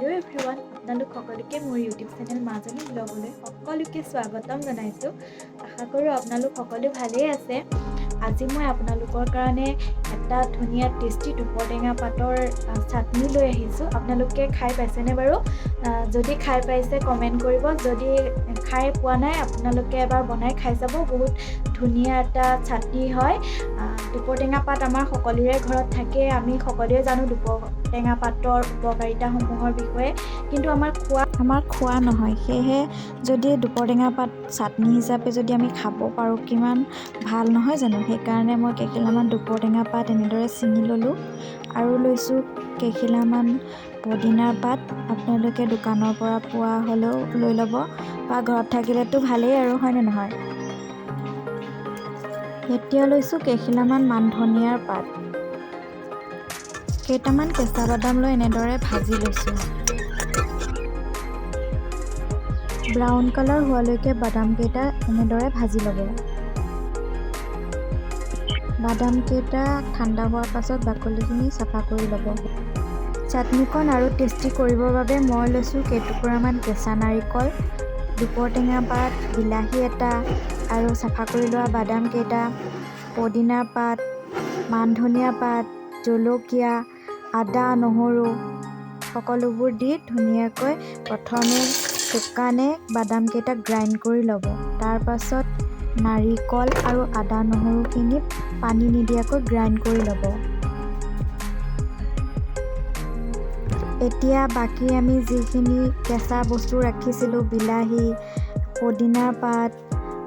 Hello' everyone, আপোনালোক সকলোকে মোৰ ইউটিউব চেনেল মাজনী ব্লগলৈ সকলোকে স্বাগতম জনাইছোঁ। আশা কৰোঁ আপোনালোক সকলো ভালেই আছে। আজি মই আপোনালোকৰ কাৰণে এটা ধুনীয়া টেষ্টি দুপৰটেঙা পাতৰ চাটনি লৈ আহিছোঁ। আপোনালোকে খাই পাইছেনে বাৰু? যদি খাই পাইছে, কমেণ্ট কৰিব। যদি খাই পোৱা নাই, আপোনালোকে এবাৰ বনাই খাই চাব। বহুত ধুনীয়া এটা চাটনি হয়। দুপৰটেঙা পাত আমাৰ সকলোৰে ঘৰত থাকে। আমি সকলোৱে জানো দুপৰটেঙা পাতৰ উপকাৰিতাসমূহৰ বিষয়ে, কিন্তু আমাৰ খোৱা নহয়। সেয়েহে যদি দুপৰটেঙা পাত চাটনি হিচাপে যদি আমি খাব পাৰোঁ, কিমান ভাল নহয় জানো? সেইকাৰণে মই কেইখিলামান দুপৰটেঙা পাত এনেদৰে ছিঙি ল'লোঁ আৰু লৈছোঁ কেইখিলামান পদিনাৰ পাত। আপোনালোকে দোকানৰ পৰা পোৱা হ'লেও লৈ ল'ব বা ঘৰত থাকিলেতো ভালেই আৰু, হয়নে নহয়? এতিয়া লৈছোঁ কেইখিলামান মান ধনিয়াৰ পাত। কেইটামান কেঁচা বাদাম লৈ এনেদৰে ভাজি লৈছোঁ। ব্ৰাউন কালাৰ হোৱালৈকে বাদামকেইটা এনেদৰে ভাজি ল'ব। বাদামকেইটা ঠাণ্ডা হোৱাৰ পাছত বাকলিখিনি চাফা কৰি ল'ব। চাটনিকণ আৰু টেষ্টি কৰিবৰ বাবে মই লৈছোঁ কেইটুকুৰামান কেঁচা নাৰিকল, দুপৰটেঙা পাত, বিলাহী এটা আৰু চাফা কৰি লোৱা বাদামকেইটা, পদিনাৰ পাত, মান ধনিয়া পাত, জলকীয়া, আদা, নহৰু সকলোবোৰ দি ধুনীয়াকৈ প্ৰথমে শুকানে বাদামকেইটা গ্ৰাইণ্ড কৰি ল'ব। তাৰপাছত নাৰিকল আৰু আদা, নহৰুখিনি পানী নিদিয়াকৈ গ্ৰাইণ্ড কৰি ল'ব। এতিয়া বাকী আমি যিখিনি কেঁচা বস্তু ৰাখিছিলোঁ, বিলাহী, পদিনাৰ পাত,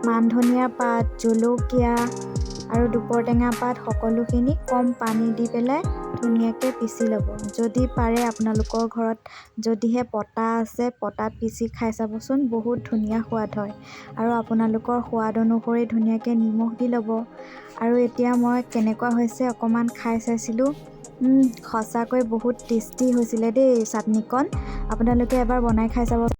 মান ধনিয়াৰ পাত, জলকীয়া আৰু দুপৰটেঙা পাত, সকলোখিনি কম পানী দি পেলাই ধুনীয়াকৈ পিচি ল'ব। যদি পাৰে, আপোনালোকৰ ঘৰত যদিহে পতা আছে, পতাত পিচি খাই চাবচোন, বহুত ধুনীয়া সোৱাদ হয়। আৰু আপোনালোকৰ সোৱাদ অনুসৰি ধুনীয়াকৈ নিমখ দি ল'ব। আৰু এতিয়া মই কেনেকুৱা হৈছে অকণমান খাই চাইছিলোঁ। সঁচাকৈ বহুত টেষ্টি হৈছিলে দেই চাটনিকণ। আপোনালোকে এবাৰ বনাই খাই চাব।